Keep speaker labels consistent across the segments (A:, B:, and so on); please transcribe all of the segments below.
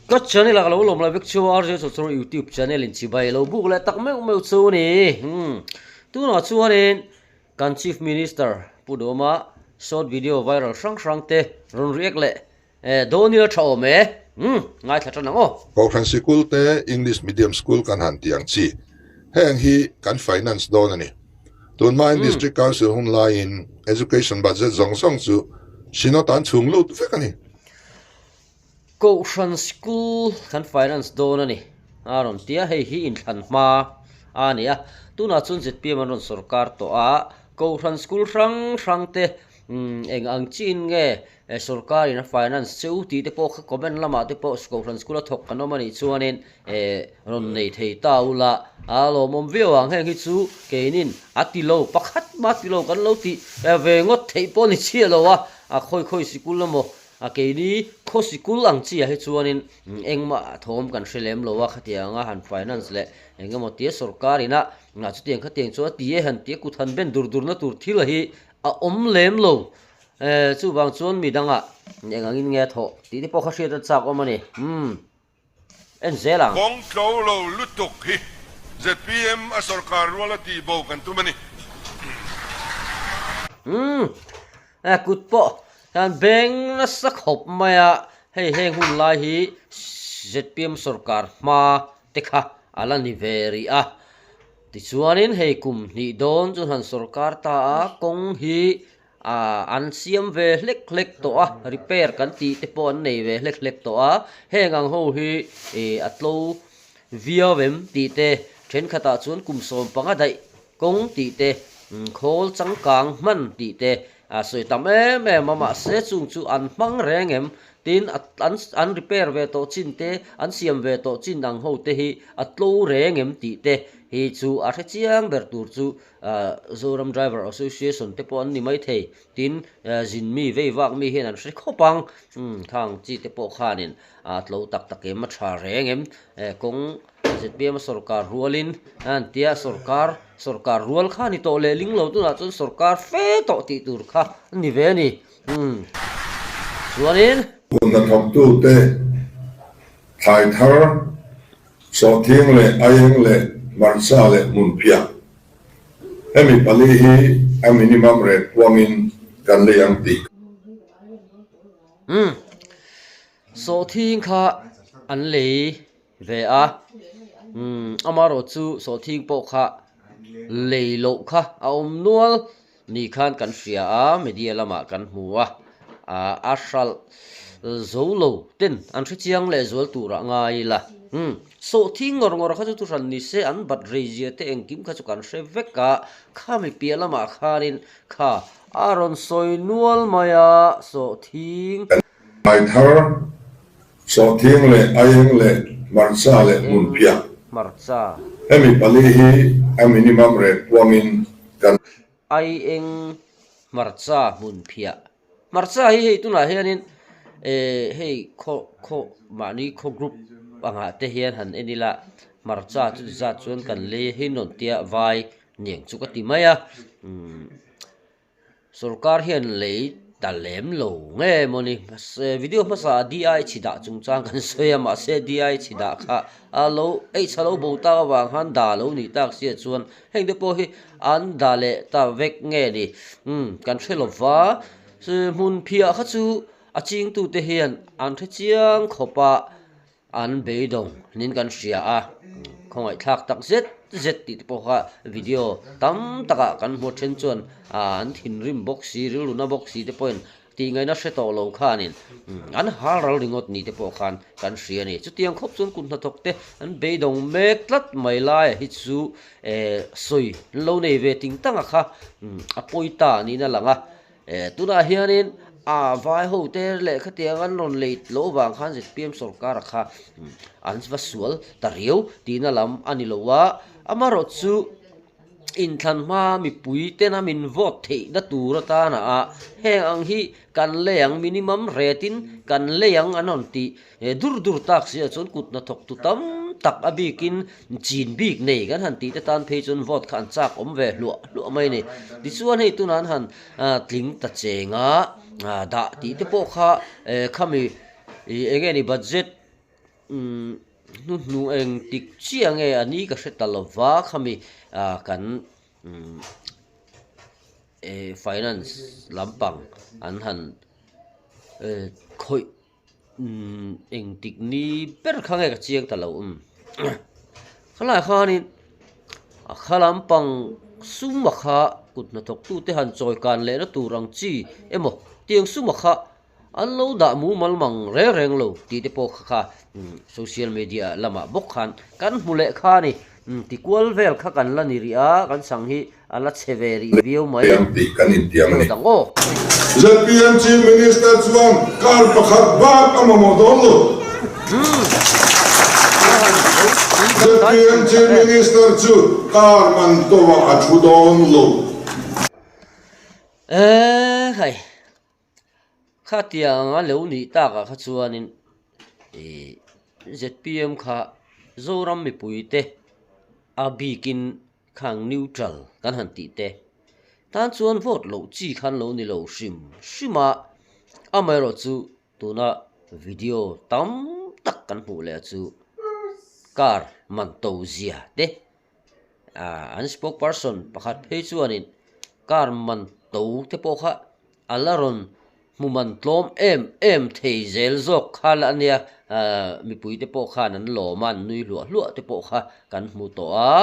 A: Ka channel ah ka lo lawm lai vek chu RJ Chawchawr YouTube channel in chibai lo buk leh tak meuh meuh chu a ni. Umm tunah chuanin kan Chief Minister Pu Dawma short video viral hrang hrang te rawn react leh dawn ila tha awm e. Umm ngaithla tan ang aw.
B: Kohhran sikul te English medium school kan han tih ang chi. Heng hi kan finance dawn a ni. Tunhmain District Council hun laiin Education budget zawng zawng chu Synod an chhung lut vek a ni.
A: Kohhran School kan finance dawn a ni a rawn ti a, hei hi inthlan hma a ni a, tunah chuan zpm an rawn sawrkar tawh a, Kohhran School hrang hrang te eng ang chiin nge sawrkarin a finance che u tih te pawh kha comment lamah te pawh Kohhran School a thawk kan awm a nih chuanin rawn nei thei ta ula a lawmawm viau ang, heng hi chu keinin a ti lo pakhat mah ti lo kan lo tih ve ngawt theih pawh a ni chiah lo a, a khawi khawi sikul emaw A keini khaw sikul ang chiah hi chuanin engmah thawm kan hre lem lo a, khatianga han finance leh eng emaw tia sorkar ina chutiang khatiang chuan a ti e han tia kut han ben dur durna tur thil hi a awm lem lo. Chuvang chuan midangah eng angin nge a thawh tih te pawh kha hriat a chak awm a ni. Umm. En zel ang.
C: Kawng tlo lo lutuk hi zpm a sorkar rual a tih bo kan tum a ni.
A: Umm e kut pawh hian beng nasa khawp mai a, hei heng hun lai hi zpm sorkar hma te kha a la ni ve rih a, tichuanin hei kum hnih dawn chu han sorkar ta a, kawng hi Ahh an siam ve hlek hlek tawh a, repair kan tih te pawh an nei ve hlek hlek tawh a, heng ang ho hi ih a tlo viau em tih te thenkhatah chuan kum 15 daih kawng tih te khawl changkang hman tih te a sawi tam em em a mahse chung chu an hmang reng em tin an an repair ve tawh chin te an siam ve tawh chin ang ho te hi a tlo reng em tih te hi chu a hre chiang ber tur chu Zoram Driver Association te pawh an ni mai thei. Tin, zin mi, vei vak mi hian an hre khawp ang. Khang chi te pawh khanin a tlo tak tak em, a tha reng em. Kawng zpm a sorkar rualin a han tia, sorkar, sorkar rual kha ni tawh leh ling lo tunah chuan sorkar fe tawh tih tur kha a ni ve a ni. Chuanin.
B: Hun hnathawktute thlai thar Sawhthing leh Aieng leh Hmarcha leh Hmunphiah. Hemi pali hi a minimum rate puangin kan lei ang tih.
A: Umm. Sawhthing kha an lei ve a. Umm amaherawh chu sawhthing pawh kha lei loh kha a awm nual Ni khan kan hria a, media lamah kan hmu a, a hralh zo lo ten an hre chiang leh zual turah ngai ila. Umm, sawhthing ngawr ngawr kha chu thu hran ni se, an bat rei zia te engkim kha chu kan hre vek a, khami piah lamah khanin kha a rawn sawi nual mai a, sawhthing.
B: Hmai thar, sawhthing leh aieng leh hmarcha leh hmunphiah.
A: Hmarcha.
B: Hemi pali hi a minimum rate puangin kan.
A: Aieng, hmarcha, hmunphiah. Hmarcha hi hei tunah hianin eh hei khaw khaw mahni khaw group angah te hian han en ila hmarcha chu ti zat chuan kan lei hi nawn tia vai niang chu ka ti mai a umm. Sorkar hian lei ta lem lo nge mawni mahse video hmasa ah DI chhi dah chungchang kan sawi a mahse DI chhi dah kha a lo eih chha lo bo tak avang khan dah lo nih tak sia chuan heng te pawh hi an dah leh ta vek nge ni umm kan hre lo va hmun phiah kha chu a chingtute hian an hre chiang khawp a. An beidawng nin kan hria a, khawngaihthlak tak zet zet tih te pawh kha video tam takah kan hmu then chuan an thinrim bawk si, rilru na bawk si te pawhin tihngaihna hre tawh lo khanin an hal ral ringawt ni te pawh khan kan hria a ni. Chutiang khawp chuan kut hnathawk te an beidawng mek tlat mai laia hi chu sawi an lo nei ve ting tanga kha a pawi ta niin a lang a. Eh tunah hianin a vai ho te leh khatiang an rawn lei loh vang khan zpm sorkar kha an va sual ta riau tihna lam a ni lo a, amaherawh chu inthlan hma mipui tena min vote theihna tur atana a heng ang hi kan lei ang minimum rate in kan lei ang an rawn tih dur dur tak si ah chuan kut hnathawk tu tam tak a bikin chin bik nei kan han tih te tan phei chuan vote kha an chak awm ve hluah hluah mai a ni. Tichuan hei tunah an han tling ta cheng a dah tih te pawh kha khami ih eng nge ni budget. Umm hnuhnung eng tik chiah nge a ni ka hre ta lo va khami ah kan umm eh finance lampang an han eh khawih umm eng tik ni ber kha nge ka chiang ta lo umm khalai khanin a kha lampang sum a kha kut hnathawk tute han chawi kan lehna tur ang chi emaw tiang sum a kha An lo dah mumal mang reng reng lo tih te pawh kha kha social media lamah bawk khan kan hmu leh kha a ni. Tikual vel kha kan la ni rih a, kan chhang hi a la chhe ve rih viau mai.
B: Tiang tih kan intiam a ni.
A: Dang aw.
B: ZPM Chief Minister chuan kar pakhat bak a mamawh dawn lo. ZPM Chief Minister chu kar man tawhah a thu dawn lo.
A: Eehh hei. Khatiang a lo nih takah kha chuanin ih zpm kha Zoram mipuite a bikin khang neutral kan han tih te tan chuan vote loh chi khan lo ni lo hrim hrim a, amaherawhchu tuna video tam tak kan hmuh leh chu car man to zia te an spokesperson pakhat phei chuanin car man to te pawh kha a la rawn hmu man tlawm em em thei zel zawk kha la ania ahh mipui te pawh khan an lawm a an nui hluah hluah te pawh kha kan hmu tawh a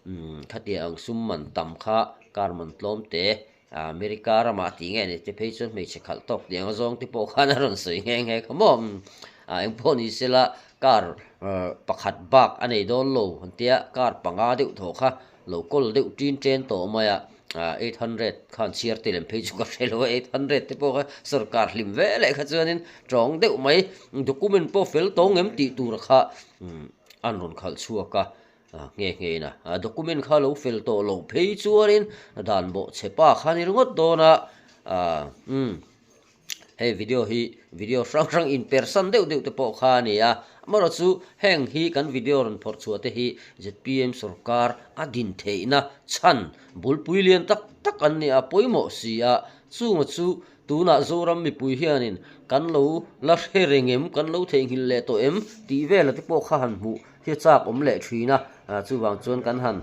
A: umm khatiang ang sum man tam kha car man tlawm te America ramah tih nge ni te phei chuan hmeichhe khalh tawk tih ang zawng te pawh khan a rawn sawi nghe nghe kha maw ah engpawh ni sela car pakhat bak a nei dawn lo an tia car panga deuh thaw kha lo kawl deuh ṭin ṭen tawh mai a ah 800 khan chhiar te lem phei chu ka hre lo a 800 te pawh kha sorkar hlim ve leh kha chuanin tawng deuh mai document pawh fel tawng em tih tur kha an rawn khalh chhuak a. Nghe nghe in a document kha lo fel tawh loh phei chuanin dan bawh chhe pa kha ni ringawt dawn a, umm hei video hi video hrang hrang in persan deuh deuh te pawh kha a ni a, amaherawh chu heng hi kan video rawn phawrh chhuah te hi zpm sorkar a din theihna chhan bulpui lian tak tak an ni a pawimawh si a, chunga chu tunah Zoram mipui hianin kan lo la hre reng em kan lo theihnghilh leh tawh em tih vela te pawh kha han hmuh Thil chak awm leh thin a, chuvang chuan kan han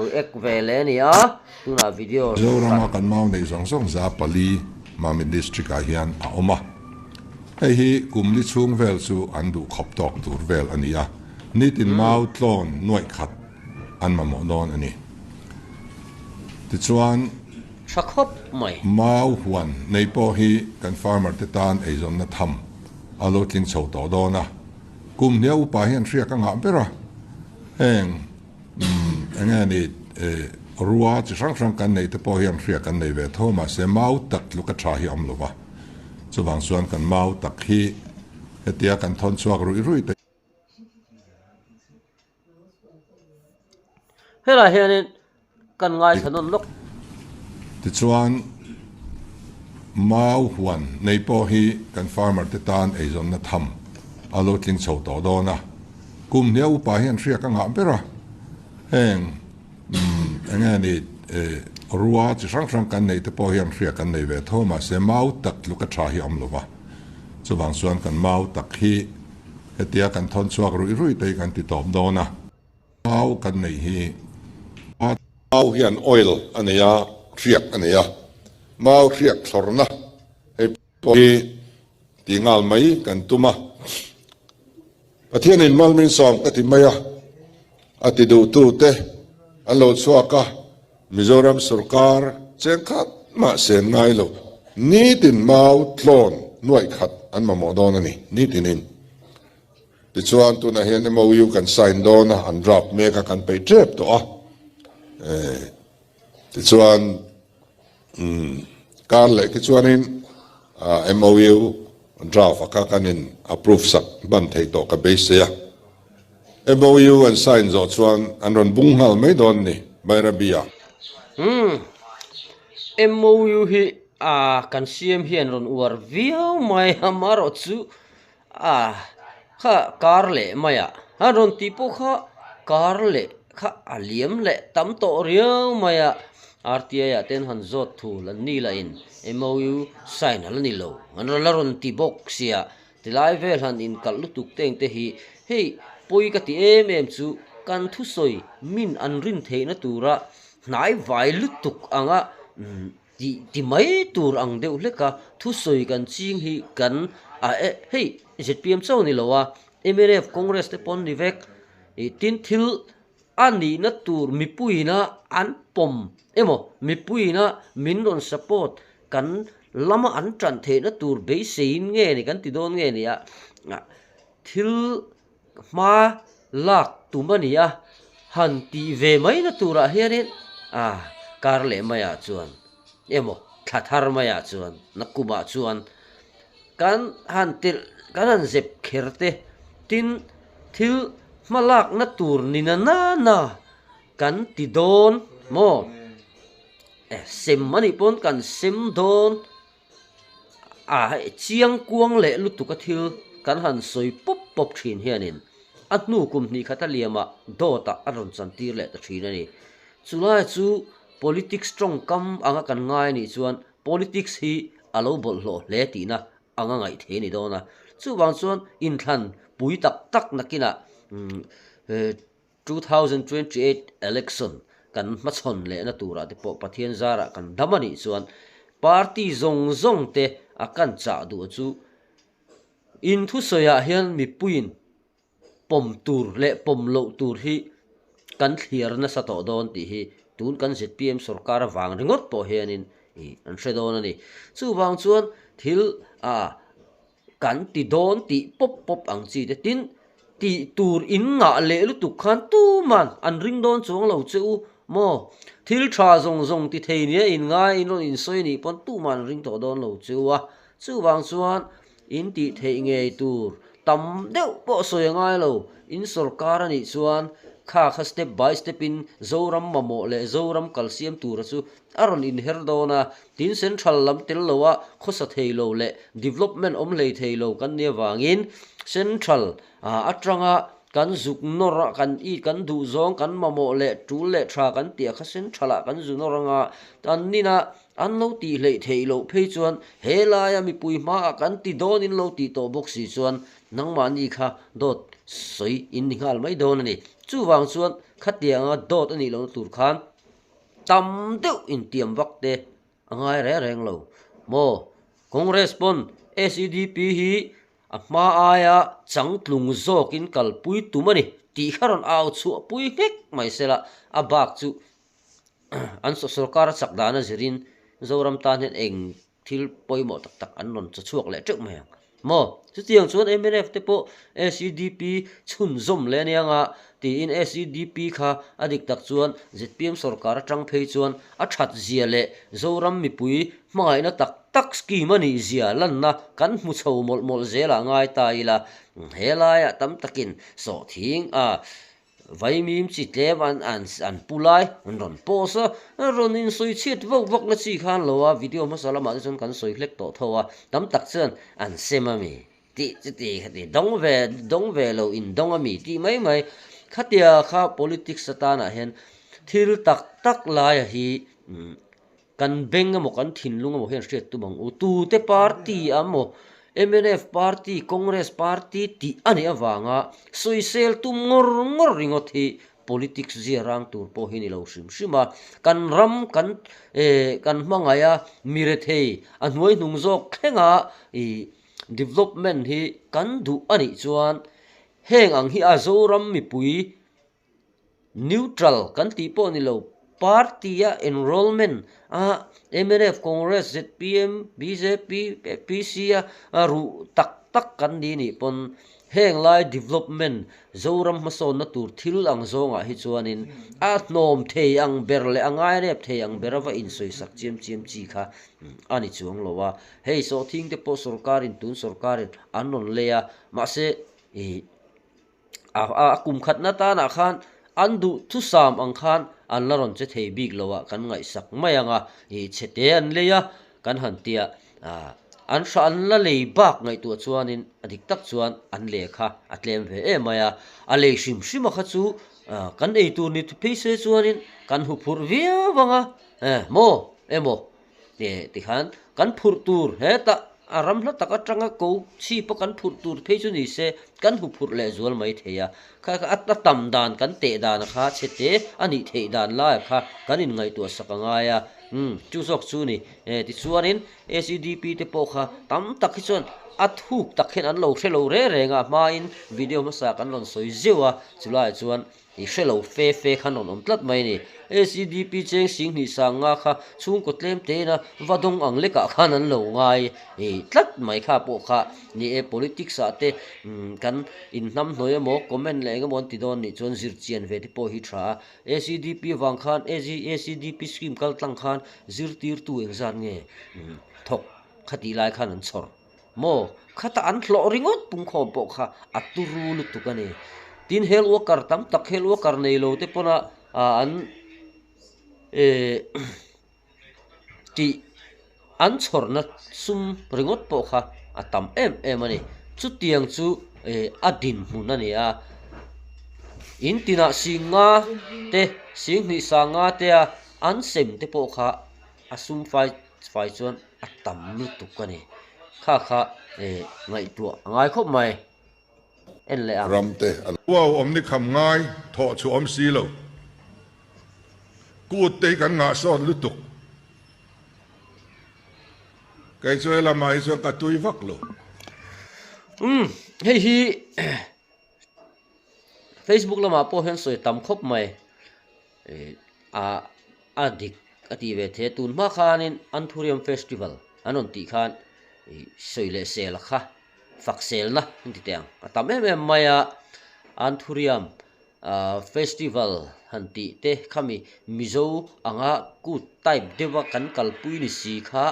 A: react ve leh a ni a, tunah video
B: Zorama kan mau neih zawng zawng 400 Mamit District ah hian a awm a, hei hi kum li chhung vel chu an duh khawp tawk tur vel a ni a, nitin mau tlawn nuaih khat an mamawh dawn a ni. Tichuan,
A: Tha khawp mai.
B: Mau huan nei pawh hi kan farmer te tan eizawnna tham a lo tling chho tawh dawn a. Kum hnia upa hian hriak a ngah ber a, heng eng nge ni rua chi hrang hrang kan neih te pawh hian hriak kan nei ve tho mahse mau tak tluk a tha hi a awm lo va, chuvang chuan kan mau tak hi hetia kan thawn chhuak ruih ruih te.
A: Helaiah hianin kan ngaithla nawn lawk.
B: Tichuan, mau huan nei pawh hi kan farmer te tan eizawnna tham a lo tling chho tawh dawn a. Kum hnia upa hian hriak a ngah ber a, heng eng nge ni rua chi hrang hrang kan neih te pawh hian hriak kan nei ve tho mahse mau tak tluk a tha hi a awm lo va. Chuvang chuan kan mau tak hi Hetia kan thawn chhuak ruih ruih te hi kan ti tawp dawn a. Mau kan neih hi. Mau hian oil a nei a, hriak a nei a. Mau hriak thlawrna hei pawh hi ti nghal mai kan tum a. Pathianin malminsawm ka ti mai a, a ti duhtute an lo chhuak a. Mizoram sorkar cheng khat mah sen ngai lo, nitin mau tlawn nuaih khat an mamawh dawn a ni, nitinin. Tichuan tunah hian MOU kan sign dawn a, an draft mek a, kan peih tep tawh a. Tichuan kar leh khi chuanin MOU draft a kha kan in approve sak hman theih tawh ka beisei a. MOU an sign zawh chuan an rawn bung nghal mai dawn ni, Bairabi-ah.
A: Umm, MOU hi a kan siam hian rawn uar viau mai a, amaherawh chu a kha kar leh mai a, a rawn tih pawh kha kar leh kha a liam leh tam tawh riau mai a, RTI ah ten han zawt thul an ni lah in MOU sign a la ni lo, an la rawn ti bawk sia. Tilai vel han inkalh lutuk teng te hi hei pawi ka ti em em chu kan thusawi min an rin theihna tura hnai vai lutuk anga tih ti mai tur ang deuh hlek a, thusawi kan ching hi kan a e hei zpm chauh ni lo a mnf Congress te pawn ni vek ih tin thil a nihna tur mipuiina an pawm emaw mipuiina min rawn support kan lama an tan theihna tur beiseiin nge ni kan ti dawn nge ni a thil hma lak tum a ni a han tih ve mai na turah hianin a kar leh maiah chuan emaw thla thar maiah chuan nakumah chuan kan han telh kan han zep kher te tin thil hma lakna tur ni na nana kan ti dawn maw sem a nih pawn kan sem dawn. A chiang kuang leh lutuk a thil kan han sawi pawp pawp thin hianin a hnu kum hnih khat a liamah dawt ah a rawn chantir leh ta thin a ni. Chulai chu politics tawngkam anga kan ngai anih chuan politics hi a lo bawlhhlawh hle tihna anga ngaih thei a ni dawn a. Chuvang chuan inthlan pui tak tak nakinah 2028 election kan hmachhawn lehna turah te pawh Pathian zarah kan dam a nih chuan party zawng zawng te a kan chah duh chu in thusawiah hian mipuiin pawm tur leh pawm loh tur hi kan thliar nasa tawh dawn tih hi tun kan zpm sorkar avang ringawt pawh hianin ih an hre dawn a ni. Chuvang chuan thil ah Kan ti dawn tih pawp pawp ang chi te tin, tih tur in ngah leh lutuk khan tuman an ring dawn chuang lo che u maw? Thil tha zawng zawng ti thei nia in ngai in rawn insawi nih pawn tuman an ring tawh dawn lo che u a. Chuvang chuan in tih theih ngei tur tam deuh pawh sawi a ngai lo, in sawrkar a nih chuan kha kha step by step in Zoram mamawh leh Zoram kalsiam tura chu a rawn inher dawn a, tin central lam tel loa khawsa thei lo leh development awm hlei thei lo kan nih avangin central atanga kan zuk nawr a, kan i kan duh zawng kan mamawh leh tul leh tha kan tih a kha central ah kan zu nawr anga an nina an lo tih hleih theih loh phei chuan he laia mipui hmaah kan ti dawn in lo tih tawh bawk si chuan nangmahni kha dawt sawi in ni nghal mai dawn a ni. Chuvang chuan khatianga dawt a nih lohna tur khan Tam deuh intiam vak te a ngai reng reng lo maw? Congress pawn SEDP hi a hma aia changtlung zawkin kalpui tum a ni tih kha rawn au chhuah pui nghek mai se la, a bak chu an sawrkar a chak dan a zirin Zoram tan hian eng thil pawimawh tak tak an rawn chaw chhuak leh teuh mai ang maw? Chutiang chuan mnf te pawh SEDP chhunzawm leh ania nga tiin SEDP kha a dik tak chuan zpm sorkar atang phei chuan a that zia leh Zoram mipui hmangaihna tak tak scheme a nih zia lanna kan hmu chho mawlh mawlh zelah ngai ta ila helaiah tam takin sawhthing a Vaimim chi tlem an an an pu lai an rawn post a, rawn insawi chhiat vak vak na chi khan lo a, video hmasa lamah te chuan kan sawi hlek tawh tho a, tam tak chuan an sem a mi tih chuti khati dawng ve dawng ve lo in dawng a mi tih mai mai khatia kha politics atanah hian thil tak tak laia hi Kan beng emaw kan thinlung emaw hian hriat tum ang u. Tute party a maw mnf party, Congress party tih a nih avanga sawisel tum ngawr ngawr ringawt hi politics zia rang tur pawh hi ni lo hrim hrim a. Kan ram kan eh kan hmangaih a, mi rethei a hnuai hnung zawk thlenga ih development hi kan duh a nih chuan heng ang hi a Zoram mipui Neutral kan tih pawh ni lo, party-a enrollment a mnf, Congress, zpm, bjp, PC-a ruh tak tak kan ni nih pawn heng lai development Zoram hmasawnna tur thil ang zawngah hi chuanin a hnawm thei ang ber leh a ngairep thei ang ber a va insawisak chiam chiam chi kha a ni chuang lo a. Hei sawhthing te pawh sorkarin tun sorkarin an rawn lei a, mahse ih A kum khatna tanah khan an duh thusam ang khan an la rawn che thei bik lo a, kan ngaihsak mai ang a, ih chhete an lei a kan han tia, an hra an la lei bak ngaihtuah chuanin a dik tak chuan an leh kha a tlem ve em mai a, a lei hrim hrim a kha chu kan ei tur ni phei se chuanin kan hu phurh viau ang a, maw emaw tikhan kan phurh tur hetah. A ram hla tak atanga ko chhipa kan phurh tur phei chu ni se, kan hmu phurh leh zual mai thei a. Kha kha a tam dan kan teh dan kha chhe te a nih theih dan laiah kha kan inngaihtuah sak a ngai a. Umm, chu zawk chu ni. E, tichuanin SEDP te pawh kha tam tak hi chuan a thuk tak hian an lo hre lo reng reng a, hmain video hmasa kan rawn sawi zeuh a, chulaiah chuan I hre lo fe fe khan rawn awm tlat mai a ni. SEDP cheng sing hnih sang nga kha chhungkaw tlem tein a va dawng ang lekah khan an lo ngai tlat mai kha pawh kha ni e. Politics ah te kan inhnamhnawih emaw comment leh engemaw an ti dawn nih chuan zir chian ve te pawh hi tha a. SEDP avang khan SEDP scheme kal tlang khan zirtirtu engzat nge thawk khatih lai khan an chhawr. Maw? Khata an hlawh ringawt pungkhawm pawh kha a turu lutuk a ni. Tin, health worker tam tak health worker nei lo te pawna an tih an chhawrna sum ringawt pawh kha a tam em em a ni. Chutiang chu a dinhmun a ni a. In tinah sing nga te, sing hnih sang nga te a an sem te pawh kha a sum fai fai chuan a tam lutuk a ni. Kha kha eh ngaihtuah a ngai khawp mai. En leh ang.
B: Ram te a lo.
C: Uau awm ni kham ngai thawh chhuah awm si lo. Kut te hi kan ngah sawt lutuk. Kei chu he lamah hi chuan ka tui vak lo.
A: Umm hei hi Facebook lamah pawh hian sawi tam khawp mai. Eh a a dik a tih ve the tun hma khanin Anthurium Festival an rawn tih khan ih sawi leh sel a kha fak selna an ti teh ang a tam em em mai a Anthurium ah Festival han tih te khami Mizo anga kut type deuha kan kalpui ni si kha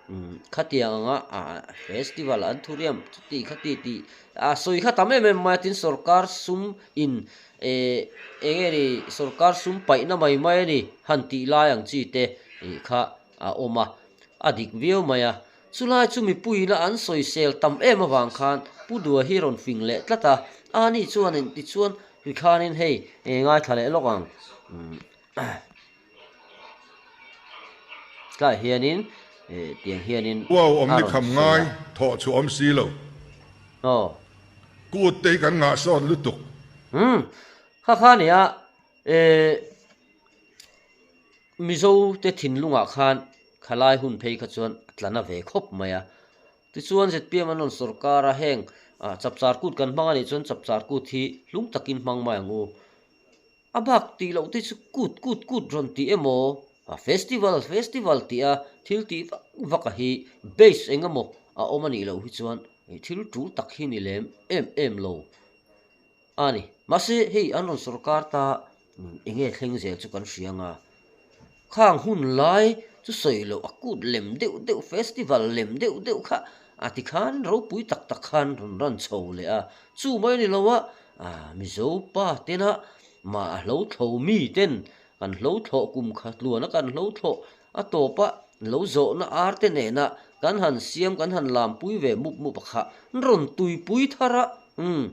A: umm khatiang anga ah Festival Anthurium chuti khati tih a sawi kha tam em em mai a tin sorkar sum in Eh, eng nge ni, sorkar sum paihna mai mai a ni, han tih lai ang chi te ih kha a awm a, a dik viau mai a. Chulai chu mipuiin an sawisel tam em avang khan Pu Dua hi rawn fing leh tlat a, a ni chuanin tichuan ri khanin hei ngaithla leh lawk ang. Tlaiah hianin tiang hianin
C: Uau awm
A: a
C: ni
A: rawn
C: kham
A: sawi
C: ngai
A: a.
C: thawh chhuah awm si lo.
A: Aw.
C: Kut te hi kan ngah sawt lutuk.
A: Umm kha kha nia eh Mizo te thinlungah khan khalai hun phei kha chuan a tla na ve khawp mai a. Tichuan zpm an rawn sawrkar a heng chapchar kut kan hmang a nih chuan chapchar kut hi hlung takin hmang mai ang u. A bak tih loh te chu kut kut kut rawn tih emaw a festival festival tih a thil tih vak vak a hi base eng emaw a awm a nih loh hi chuan thil tul tak hi ni lem em em lo a ni. Mahse hei an rawn sawrkar ta eng nge thleng zel chu kan hria ang a. Khang hun lai chu sawi loh a kut lem deuh deuh festival lem deuh deuh kha a ti khan ropui tak tak khan rawn ran chho leh a, chu mai ni lo a Mizo pa tena mah a hlo thlo mi ten kan hlo thlawh kum kha tluan a kan hlo thlawh a tawp a lo zawhna ar te nena kan han siam kan han lam pui ve mup mup a kha rawn tuipui thar a umm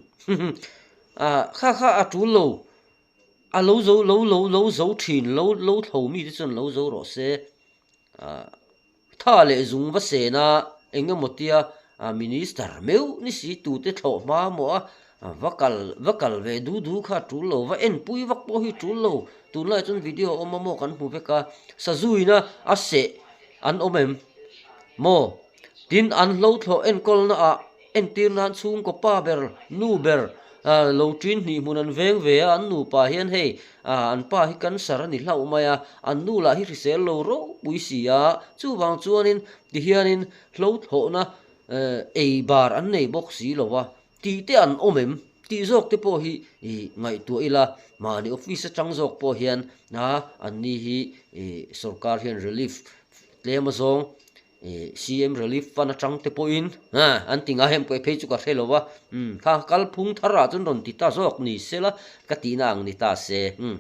A: kha kha a tul lo. A lo zo lo lo lo zo thin lo lo thlo mi te chuan lo zo rawh se. Ah tha leh zung va sen a eng emaw tia ah minister meuh ni si tute thlawh hma maw a va kal va kal ve du du kha a tul lo va enpui vak pawh hi tul lo tunlai chuan video a awm a maw kan hmu vek a sazuina a seh an awm em maw tin an hlo thlawh enkawlna ah Entir nan chhungkaw pa ber, nu ber lo ṭin hnih hmun an veng ve a, an nupa hian hei an pa hi cancer a ni hlauh mai a, an nu lah hi hrisel lo ropui si a, chuvang chuanin tihianin hlothlawhna ei bar an nei bawk si lo a, tih te an awm em? Tih zawk te pawh hi ngaihtuah ila, mahni office atang zawk pawh hian anni hi sorkar hian relief tlem azawng Ih CM Relief Fund atang te pawhin ha an ti ngai em kaih phei chu ka hre lo va, umm kha kalphung thar ah chuan rawn ti ta zawk ni sela ka tihna ang ni ta se umm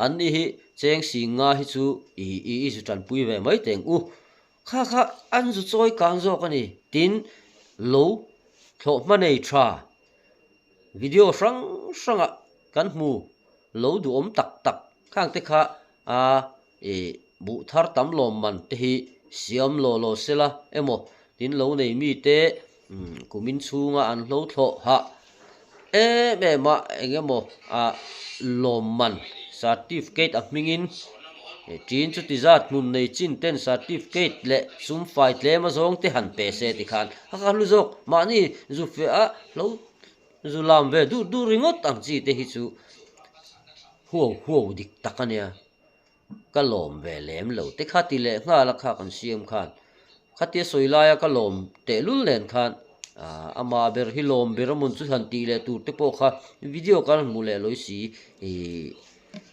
A: an ni hi cheng sing nga hi chu ih ih i zu tanpui ve mai teng u kha kha an zu chawi kang zawk a ni tin lo thlawh hma nei tha video hrang hrang ah kan hmu lo duhawm tak tak khang te kha a. Ih, buh thar tam lawm man te hi siam law law sela emaw Tin lo nei mite kumin chhunga an hlo thlawh hah em em a eng emaw ah lawmman certificate a hmingin tin chuti zat hmun nei chin ten certificate leh sum fai tlem a zawng te han pe se tikhan a ka hlu zawk mahni zu feh a hlo zu lam ve duh duh ringawt ang chi te hi chu huau huau dik tak a nia. Ka lawm ve lem lo te kha ti leh nghal a kha kan siam khan khatia sawi laia ka lawm tehlul nen khan ah amah ber hi lawm ber a mawn chu han tih leh tur te pawh kha video kan hmu leh lawi si ih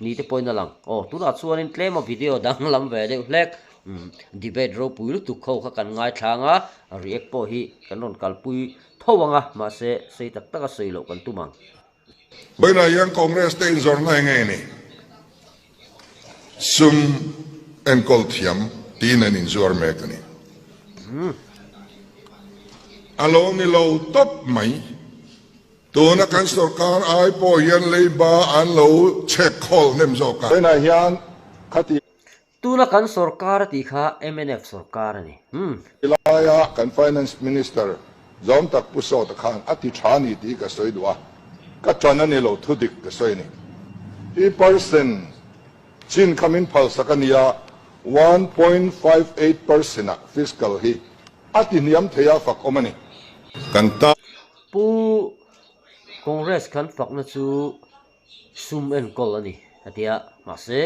A: ni te pawhin a lang aw tunah chuanin tlema video danglam ve deuh hlek umm debate ropui lutuk ho kha kan ngaithlang a react pawh hi kan rawn kalpui tho ang a mahse sei tak taka sawi loh kan tum ang.
B: Vawiinah hian Congress te inzawrna eng nge ni? Sum enkawl thiam tiin an inzuar mek a ni. A lo ni lo tawp mai. Tuna kan sorkar ai pawh hian leiba an lo chhek khawl hnem zawk a.
D: Vawiinah hian khati.
A: Tuna kan sorkar a tih kha mnf sorkar a ni. Umm.
D: Laia kan Finance Minister zawm tak Pu Sawta khan a ti tha ni tih ka sawi duh a, ka tan a ni lo thudik ka sawi a ni. Hi percent chin kha min phalsak a nia, 1.58 percent ah fiscal hi a ti hniam thei a fak awm a ni.
B: Kan ta.
A: Pu Congress kan fakna chu Sum enkawl a ni, a ti a. Mahse,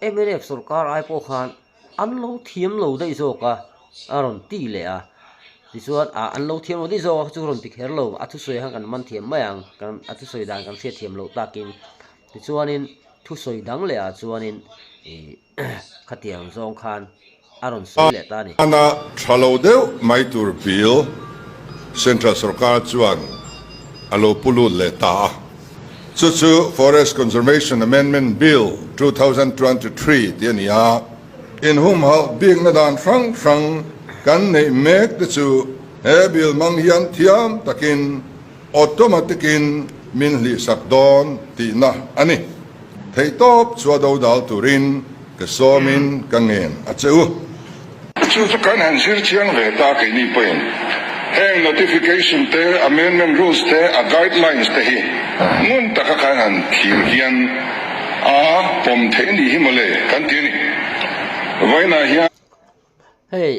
A: mnf sorkar ai pawh khan an lo thiam lo daih zawk a, a rawn ti leh a. Tichuan, ah, an lo thiam lo daih zawk a chu rawn ti kher lo, a thusawi khan kan man thiam mai ang, kan a thusawi dan kan hriat thiam loh takin. Tichuanin, thusawi dang leh ah chuanin ih Khatiang zawng khan a rawn sawi leh ta a ni.
B: Hmana tha lo deuh mai tur bill Central sorkar chuan a lo pu lut leh ta a, chu chu Forest Conservation Amendment Bill 2023 tih a ni a, inhumhalh bikna dan hrang hrang kan neih mek te chu he bill hmang hian thiam takin Automatic in min hlihsak dawn tihna a ni. Theihtawp chu a dodal turin ka sawmin ka ngen a che u.
C: Chu chu kan han zir chiang ve ta keini pawhin heng notification te, amendment rules te, a guidelines te hi ngun taka kan han thlir hian a pawm theih ni hi mawle kan ti a ni. Vawiinah hian.
A: Hei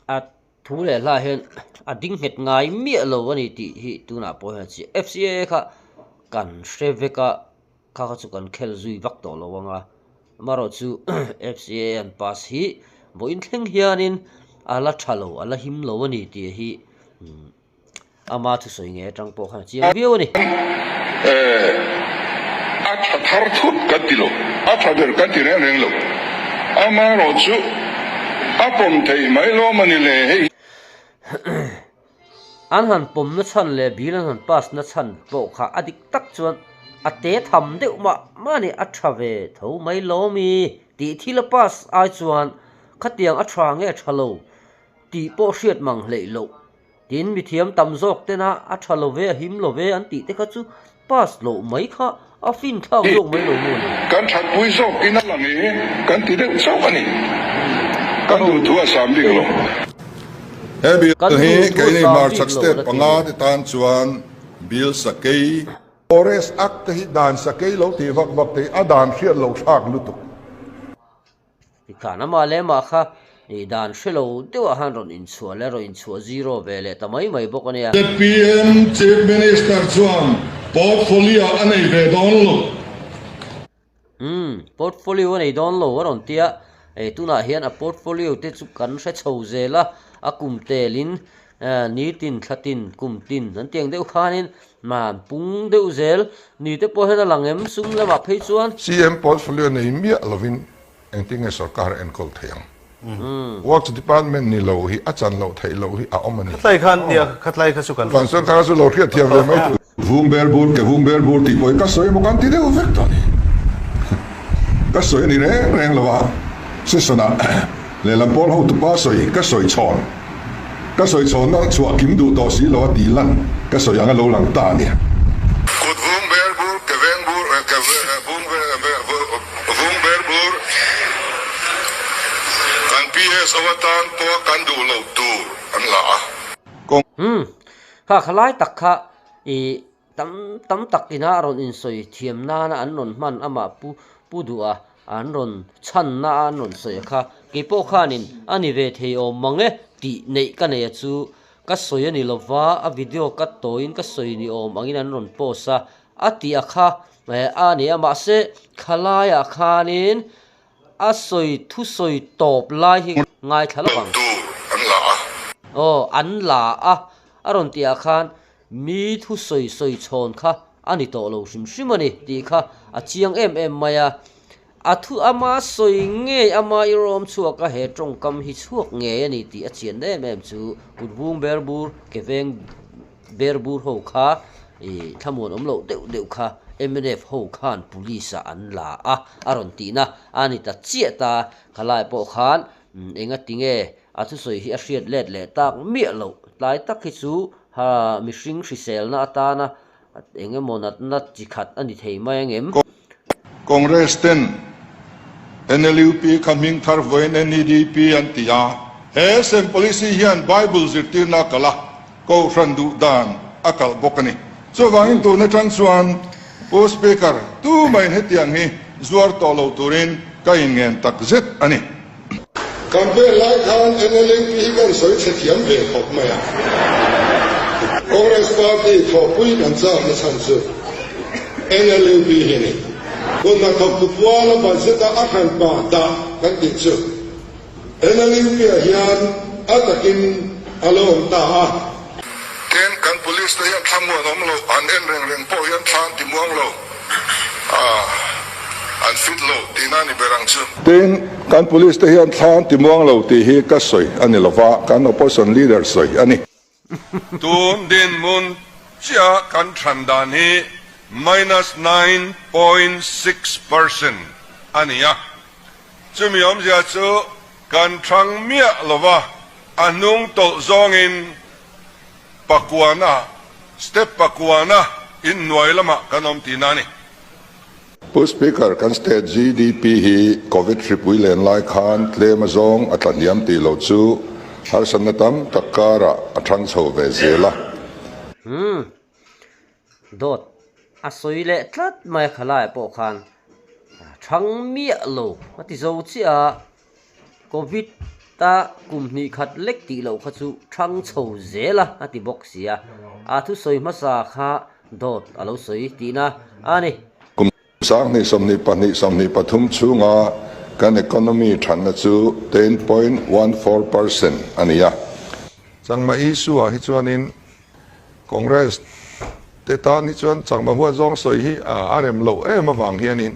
A: a Thu leh hla hian a ding nghet ngai miah lo a ni tih hi tunah pawh hian a chiah. FCAA kha kan hre vek a, kha kha chu kan khel zui vak tawh lo ang a. Amaherawh chu FCAA an pass hi vawiin thleng hianin a la tha lo, a la him lo a ni tih hi Ama thusawi ngei atang pawh khan a chiang viau a ni.
C: A tha thar thut kan ti lo, a tha ber kan ti reng reng lo. Amaherawhchu a pawm theih mai lawm a ni le hei.
A: An han pawmna chhan leh bill an han pass na chhan pawh kha a dik tak chuan a te tham deuh mah mah a ni, a tha ve tho mai lawm i tih thil a pass ai chuan khatiang a tha nge tha lo tih pawh hriat mang hleih loh. Tin, mithiam tam zawk tena a tha lo ve, a him lo ve an tih te kha chu pass loh mai kha a fin thlak zawk mai lo maw ni?
C: Kan thatpui zawk in a lang e, kan ti deuh chauh a ni. Kan duhthu a sam bik lo.
B: He bill
A: Kan
B: hi
A: duhthu a
B: keini
A: sam bik
B: hmarchhak
A: lo
B: state
A: la ti
B: panga
A: ni.
B: te tan chuan bill sakei.
D: Forest Act te hi dan sakei lo tih vak vak te hi a dan hriat lo thlak lutuk.
A: Tikhan amah leh amah kha ih dan hre lo deuhah khan rawn inchhuah leh rawn inchhuah zero ve leh ta mai mai bawk a nia.
C: Zpm Chief Minister chuan portfolio a nei ve dawn lo.
A: Umm, portfolio a nei dawn lo a rawn ti a, eh tunah hian a portfolio te chu kan hre chho zel a, a kum telin nitin thlatin kum tin an ti ang deuh khanin man pung deuh zel ni te pawh hian a lang em sum lamah phei chuan.
B: CM portfolio nei miah lovin Engtin nge sorkar a enkawl theih ang? Works department ni lo hi a chan loh theih loh hi a awm a ni.
E: Khatlai khan nia, khatlai kha chu kan.
B: Kan sorkar chu lo hriat thiam ve mai tur. Vung ber bur ke vung ber bur tih pawh hi ka sawi emaw kan ti deuh vek tawh a ni. Ka sawi a ni reng reng lo a, session ah lehlam pawl hotupa sawi ka sawi chhawn. Ka sawi chhawnna chhuah kim duh tawh si lo a tih lan ka sawi ang a lo lang ta a ni.
C: Kut vung ber bur ke veng bur ke vung vung ber bur kan PS. CSO atan pawha kan duh loh tur an la a.
A: Umm, kha khalai tak kha i tam tam tak ina a rawn insawi thiam nana an rawn hman amah pu pu duh a, an rawn chhanna a an rawn sawi a kha. Kei pawh khanin a ni ve thei awm mang e tih neih ka nei a chu ka sawi a ni lova, a video ka tawiin ka sawi ni awm angin an rawn post a, a tih a kha a ni a mahse khalaiah khanin A sawi thusawi tawp lai hi ngaithla lo ang.
C: Tur an la a.
A: Aw, an la a, a rawn tih ah khan mi thusawi sawi chhawn kha a ni tawh lo hrim hrim a ni tih kha a chiang em em mai a. A thu ama sawi ngei ama i rawm chhuak a he tawngkam hi chhuak ngei a ni tih a chian em em chu kut vung ber bur ke veng ber bur ho kha ih thlamuan awm loh deuh deuh kha mnf ho khan police ah an la a a rawn tihna a ni ta chiah ta khalai pawh khan enga tinge a thusawi hi a hriat let leh tak miah loh tlai tak hi chu ha mihring hriselna atana eng emaw natna chi khat a ni thei mai angem.
D: Congress ten NLUP kha hming thar vawiin NEDP an ti a, he sem policy hian Bible zirtirna a kalh a, Kohhran duh dan a kalh bawk a ni. Chuvangin tun atang chuan Pu Speaker, tumahin hetiang hi zuar tawh lo turin ka inngen tak zet a ni.
B: Campaign lai khan NLUP hi kan sawi chhe thiam ve khawp mai a. Congress party thawhpui kan chak na chhan chu NLUP hi a ni. Hun hnathawktu puala budget a a hranpa dah kan tih chu. NLUP-ah hian a takin a lo awm ta a.
C: Tin, kan police te hian thlamuan awm lo, an en reng reng pawh hian thla an ti muang lo, an fit lo tihna a ni ber ang chu.
D: Tin, kan police te hian thla an ti muang lo tih hi ka sawi a ni lova, kan opposition leader sawi a ni.
B: Tun dinhmun chiah kan thlan dan hi minus 9.6% a ni a, chumi awmzia chu kan thlang miah lova a hnung tawlh zawngin pakuana, step pakuana inhnuai lamah kan awm tihna a ni.
D: Pu Speaker, kan state GDP hi Covid hripui len lai khan tlem azawng a tla hniam tih loh chu harsatna tam tak karah a thang chho ve zel a.
A: Umm. Dawt a sawi leh tlat mai a khalaiah pawh khan thang miah lo a ti zo chiah a, Covid a kum hnih khat lek tih loh kha chu thang chho zel a a ti bawk si a, a thusawi hmasa kha dawt a lo sawi tihna a ni.
D: Kum 20 22 23 chhunga kan economy thatna chu 10.14% a ni a.
B: Changma issue ah hi chuanin Congress te tan hi chuan Changma huat zawng sawi hi a rem loh em avang hianin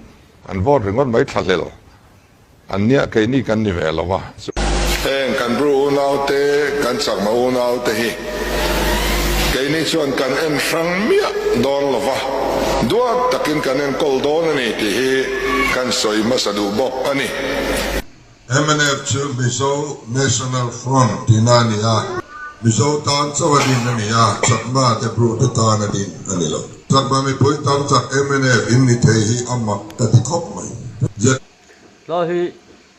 B: an vote ringawt mai thlahlel.
D: An nia keini kan ni ve lo a. Heng kan Bru unaute, kan Chakma unaute hi keini chuan kan en hrang miah dawn lo va, duat takin kan enkawl dawn a ni tih hi kan sawi hmasa duh bawk a ni.
B: Mnf chu Mizo National Front tihna a ni a, Mizo tan chauh a din a ni a, Chakma te Bru te tan a din a ni lo. Chakma mipui tam chak mnf in ni thei hi a mak ka ti khawp mai.
A: Tlai hi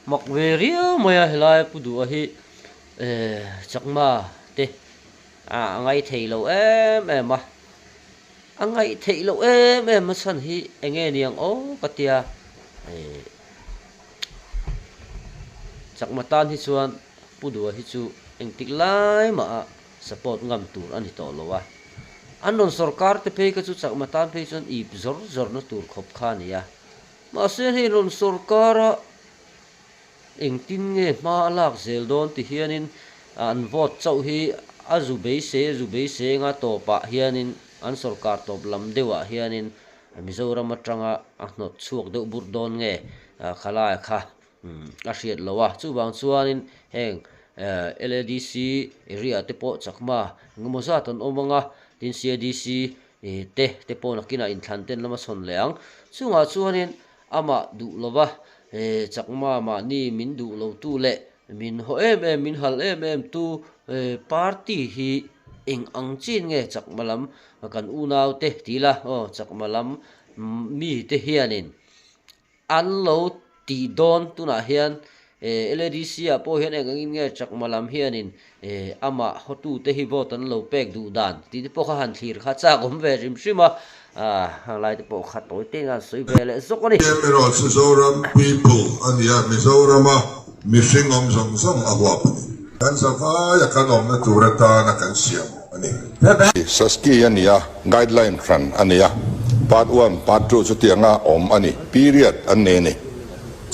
A: mak ve riau mai a helai pu duha hi chakma te a ngaih theih loh em em a a ngaih theih loh em em a chhan hi eng nge niang aw ka tia chakma tan hi chuan pu duha hi chu engtik lai mah a support ngam tur a ni tawh lo a an rawn sawrkar te phei kha chu chakma tan phei chuan ip zawr zawr na tur khawp kha a ni a. Mahse hei rawn sawrkara engtin nge hma a lak zel dawn ti hianin an vote chauh hi a zu beisei a zu beisei anga tawpah hianin an sawrkar tawp lam deuhah hianin Mizoram atanga a hnawt chhuak deuh burh dawn nge khalai kha a hriat loh a. Chuvang chuanin heng LADC area te pawh chakma engemaw zat an awm anga tin CADC I te te pawh nakinah inthlan ten lama chhawn leh ang. Chungah chuanin amah duh lova chakma mahni min duh lo tu leh min haw em em min hal em em tu party hi eng ang chin nge chakma lam kan unau te ti ila aw chakma lam mi te hianin an lo tih dawn tunah hian. LADC ah pawh hian eng angin nge chakma lam hianin amah hawtute hi vote an lo pek duh dan tih te pawh kha han thlir kha chak awm ve hrim hrim a, heng lai te pawh kha tawi te hian sawi ve leh zawk a ni.
D: Erawh chu Zoram people a ni a, Mizorama mihring awm zawng zawng a huap a ni. Kan zavaia kan awmna tur atana kan siam a ni.
B: Saski a ni a, guideline hran a ni a, part one, part two chutianga awm a ni, period an nei a ni.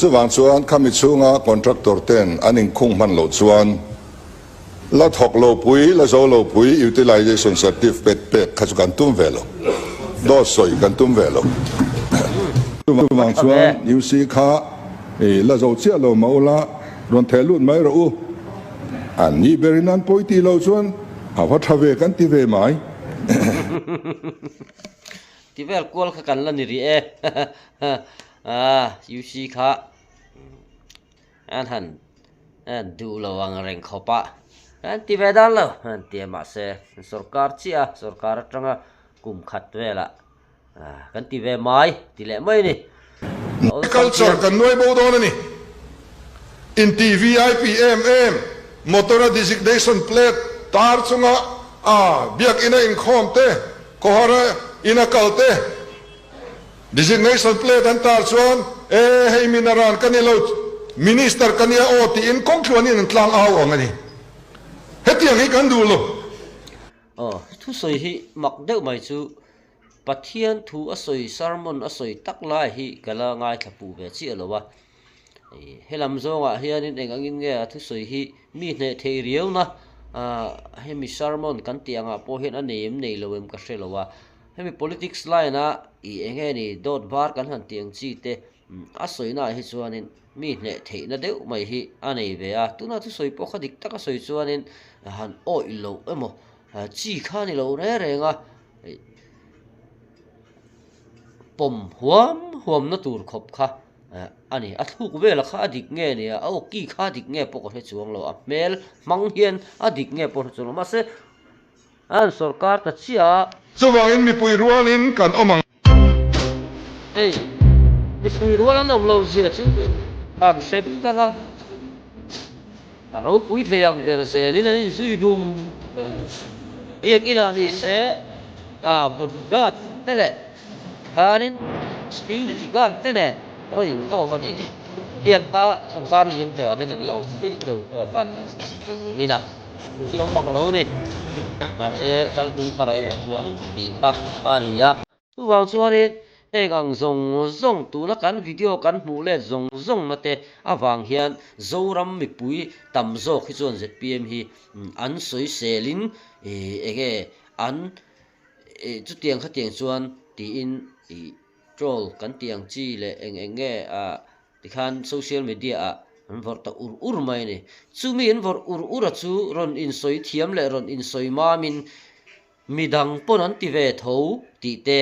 B: Chuvang chuan khami chhunga contractor ten an inkhung hman loh chuan la thawk lo pui, la zo lo pui utilization certificate pek kha chu kan tum ve lo, dawt sawi kan tum ve lo.
D: Chuvang chuan UC kha la zo chiah lo mah ula rawn theh lut mai rawh u. An nih berin an pawi tih loh chuan a va tha ve kan ti ve mai.
A: Ti vel kual kha kan la ni rih e. A UC kha an han duh lo ang reng khawp a, an ti ve dan lo an ti a mahse sorkar chiah a sorkar atanga kum khat velah kan ti ve mai ti leh mai a ni.
D: Culture kan nuai bo dawn a ni. Inti VIP em em motor a designation plate tar chunga a biakina inkhawm te, khawhara ina kal te, Designation plate an tar chuan, E, hei mi naran ka ni lo, Minister ka nia aw tiin kawng tluanin an tlang au ang a ni. Hetiang hi kan duh lo.
A: Aw, thusawi hi mak deuh mai chu Pathian thu a sawi, sermon a sawi tak lai hi ka la ngaithla puh ve chiah lo a. Helam zawngah hianin eng angin nge a thusawi hi mi hneh thei riauna hemi sermon kan tih angah pawh hian a nei em nei lo em ka hre lo a. Hemi politics line a ih eng nge ni dawt var kan han tih ang chi te a sawina ah hi chuanin mi hneh theihna deuh mai hi a nei ve a, tuna thusawi pawh kha dik taka sawi chuanin han awih loh emaw chi kha ni lo reng reng a pawm huam huam na tur khawp kha a ni. A thluk vela kha a dik nge ni a, a aw ki kha a dik nge pawh ka hre chuang lo, a hmel hmang hian a dik nge pawh ka hre chuang lo mahse An sorkar ta chiah a.
D: Chuvangin mipui rualin kan awm ang.
A: Hei, mipui rual an awm lo zia chu an hre ber a, a ropui thei ang ber zelin an inzui dum. Biak inah ni se, a bodyguard te leh khanin security guard te nen a inkhawm a ni. Biak kha sorkar lian ber an lo thil lo a. Thil awm bak lo ni. Mahse, kalpui thar erawh chuan tih tak a ni a. Chuvang chuanin heng ang zawng zawng tuna kan video kan hmuh let zawng zawng na te avang hian Zoram mipui tam zawk hi chuan zpm hi an sawiselin enge an chutiang khatiang chuan tiin troll kan tih ang chi leh eng eng nge ah Tikhan social media ah an vawrh ta ur ur mai a ni. Chumi an vawrh ur ur a chu rawn insawi thiam leh rawn insawi mamin midang pawn an ti ve tho tih te,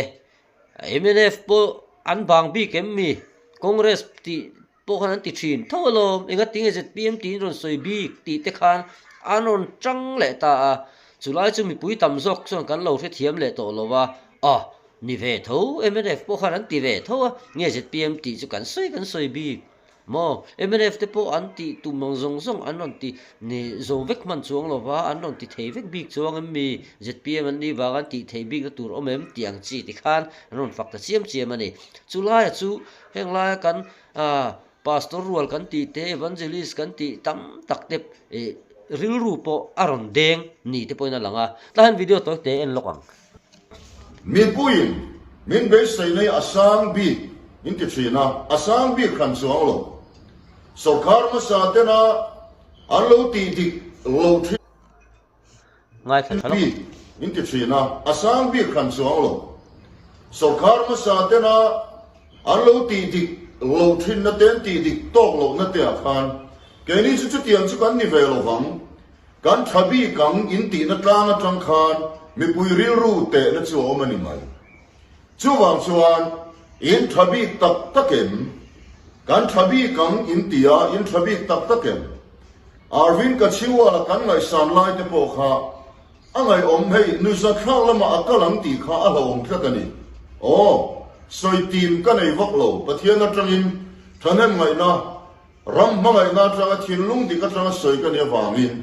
A: mnf pawh an bang bik em mi? Congress tih pawh khan an ti thin tho alawm, engatinge zpm tiin rawn sawi bik tih te khan an rawn tang leh ta a. Chulai chu mipui tam zawk chuan kan lo hrethiam leh tawh lo a, ah Ni ve tho, mnf pawh khan an ti ve tho a, nge zpm tih chu kan sawi kan sawi bik maw? Mnf te pawh an tih tum ang zawng zawng an rawn ti ni zo vek hman chuang lo va, an rawn ti thei vek bik chuang em mi? Zpm an nih vang an tih thei bikna tur awm em tih ang chi ti khan an rawn fak ta chiam chiam a ni. Chu laia chu heng laia kan Pastor rual kan tih te, Evangelist kan tih tam tak te rilru pawh a rawn deng ni te pawhin a lang a, tah hian video tawi te en lawk ang.
F: Mipuiin min beisei nei a sang bik in ti thin a, a sang bik hran chuang lo. Sorkar hmasa tena an lo tih dik lo thin bik in ti thin a, a sang bik hran chuang lo. Sorkar hmasa tena an lo tih dik lo thinna te an tih dik tawk lohna te ah khan keini chu chutiang chu kan ni ve lo vang. Kan tha bik ang in tihna tlang atang khan mipui rilru tehna chu a awm a ni mai. Chuvang chuan in tha bik tak tak em? Kan tha bik ang in ti a, in tha bik tak tak em? Arvind Kejriwal-a kan ngaihsan lai te pawh kha a ngaihawm hei nuzathlak lamah a kal ang tih kha a hlauhawm tlat a ni. Aw, sawi tim ka nei vak lo, Pathian atangin thahnem ngaihna. Ram hmangaihna atanga thinlung dik atanga sawi ka nih avangin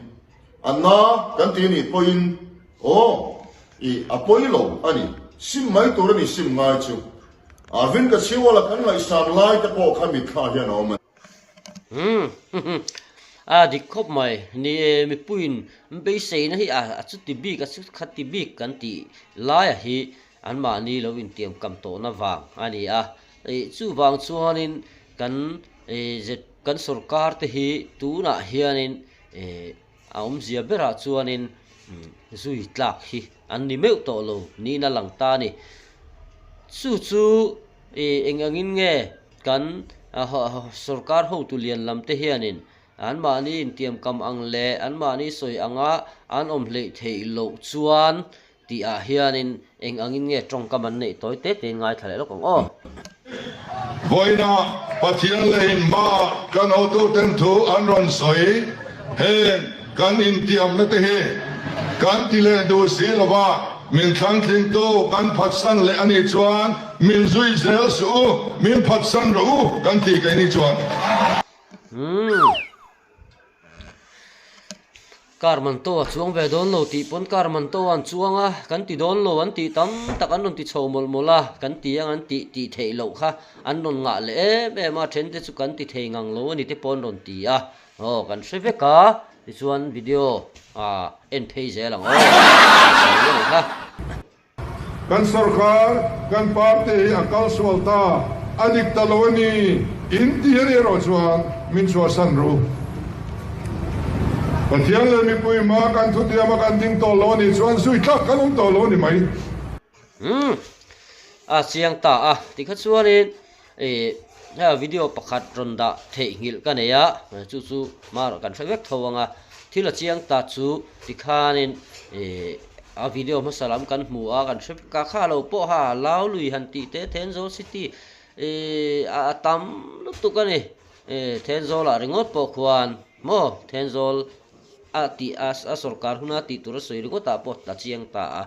F: a na kan ti nih pawhin aw i a pawi lo a ni. Sim mai tur a ni sim ngai chu. Arvind Kejriwal-a kan ngaihsan lai te pawh kha mitthla hian a awm a ni.
A: Umm a dik khawp mai. Ni e mipuiin beiseina hi a chuti bik a khati bik kan tih laia hi anmahni lo intiamkam tawhna vang a ni a. Chuvang chuanin kan kan sorkar te hi tunah hianin a awmzia berah chuanin zui tlak hi an ni meuh tawh lo niin a lang ta a ni. Chu chu eng angin nge kan sorkar hotu lian lam te hianin anmahni intiamkam ang leh anmahni sawi anga an awm hleih theih loh chuan Tih ah hianin eng angin nge tawngkam an neih tawi te tein ngaithla leh lawk ang aw.
D: Vawiina Pathian leh inhma kan hotuten thu an rawn sawi, heng kan intiamna te hi kan ti leh duh si lova, min thlangtlingtu kan phatsan leh a nih chuan min zui zel suh u, min phatsan rawh u kan tih keini chuan.
A: Umm. Car man to a chuang ve dawn lo tih pawn car man to an chuang a, kan ti dawn lo an tih tam tak an rawn ti chho mawlh mawlh a, kan ti ang an tih tih theih loh kha an rawn ngah leh em em a, then te chu kan ti thei ngang lo a ni te pawh an rawn ti a, aw kan hre vek a, tichuan video ah en phei zel ang aw, sawi a ni kha.
D: Kan sorkar, kan party hi a kal sual ta, a dik ta lo a ni, in ti hi erawh chuan min chhuahsan ru. Pathian leh mipui hma kan thutiam a kan ding tawh lo a nih chuan zui tlak kan awm tawh lo a ni mai.
A: Umm a chiang ta a, tikha chuanin Ih hei video pakhat rawn dah theihnghilh ka nei a, chu chu hma kan hre vek tho ang a, thil a chiang ta chu tikhanin ih a video hmasa lam kan hmu a kan hre vek a, kha lo pawh ha lau lui han tih te Thenzawl city ih a tam lutuk a ni, ih Thenzawl ah ringawt pawh khuan maw Thenzawl a tih a sawrkar huna tih tur a sawi ringawt ah pawh a chiang ta a,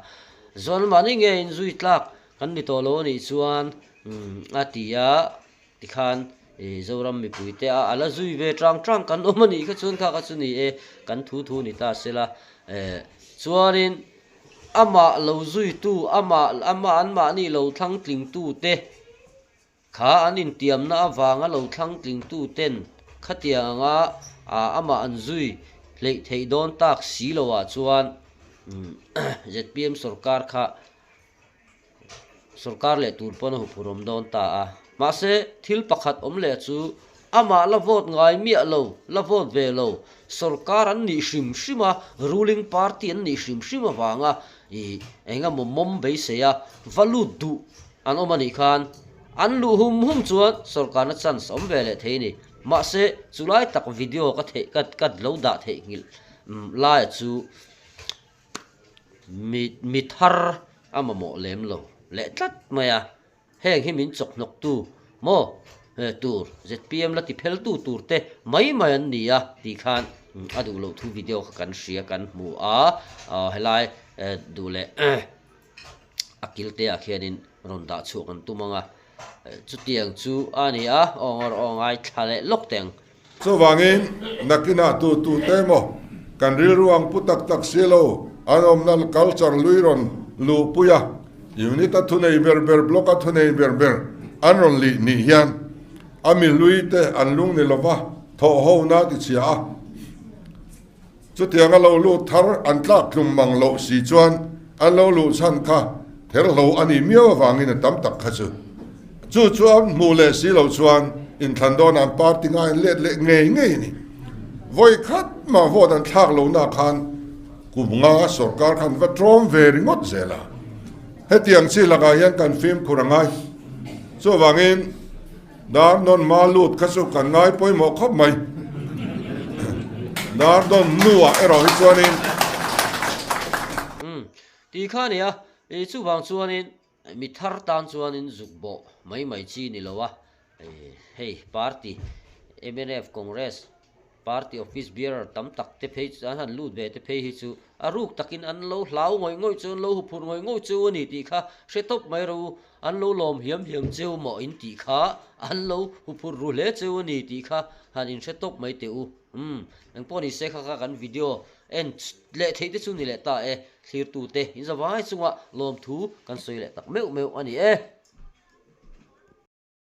A: zawn mahni nge inzui tlak kan ni tawh lo a nih chuan. Umm a ti a, tikhan ih Zoram mipui te a ala zui ve tang tang kan awm a nih kha chuan kha kha chu ni e, kan thu thu ni ta sela eh chuanin amah lo zuitu amah amah anmahni lo thlang tlingtu te kha an intiamna avanga lo thlang tlingtu ten khatiang anga ah amah an zui hleih theih dawn tak si lo ah chuan umm zpm sorkar kha Sorkar leh tur pawn a huphurh awm dawn ta a. Mahse, thil pakhat awm leh chu amah la vote ngai miah lo, la vote ve lo, sorkar an nih hrim hrim a, ruling party an nih hrim hrim avanga ih eng emaw mawm beisei a va lut duh an awm a nih khan an luh hum hum chuan sorkarna chance awm ve leh thei a ni. Mahse, chulai tak video ka theih ka ka lo dah theihnghilh laia chu Mi mi thar a mamawh lem lo leh tlat mai a, heng hi min chawkhnawktu maw tur zpm la ti pheltu tur te mai mai an ni a tih khan a duh loh thu video kha kan hria kan hmu a, helai duh leh a kil te ah khianin rawn dah chhuak an tum ang a, chutiang chu a ni a, aw aw ngaithla leh lawk teh ang.
D: Chuvangin, nakinah tu tu te emaw kan rilru ang pu tak tak si lo, an awmna culture lui rawn luhpui a, unit a thunei ber ber, block a thunei ber ber an rawn lih nih hian a mi hlui te an lung ni lova thawh hona ti chhia a. Chutianga lo lut thar an tlak tlum mang loh si chuan an lo luh chhan kha therhlo a nih miau avangin a tam tak kha chu chu chu an hmuh leh si loh chuan inthlan dawnah an party ngaiin let leh ngei ngei a ni. Vawi khat mah vote an thlak lohna khan kum nga sorkar khan va tlawm ve ringawt zel a, hetiang chi lakah hian kan fimkhur a ngai. Chuvangin. Dar nawn ma lut kha chu kan ngai pawimawh khawp mai. Dar nawn hnuah erawh hi chuanin.
A: Umm, tih kha a ni a, i chuvang chuanin mi thar tan chuanin zuk bawh mai mai chi ni lo a, hei party mnf Congress. Party office bearer tam tak te phei an han lut ve te phei hi chu a ruk takin an lo hlau ngawih ngawih chu an lo huphurh ngawih ngawih cheu a ni tih kha hre tawp mai rawh u. An lo lawm hiam hiam cheu maw in tih kha an lo huphurh ru hle cheu a ni tih kha han inhre tawp mai teh u. Umm engpawh ni se kha kha kan video en leh theih te chu ni leh ta e. Thlirtute in zavai chunga lawmthu kan sawi leh tak meuh meuh a ni e.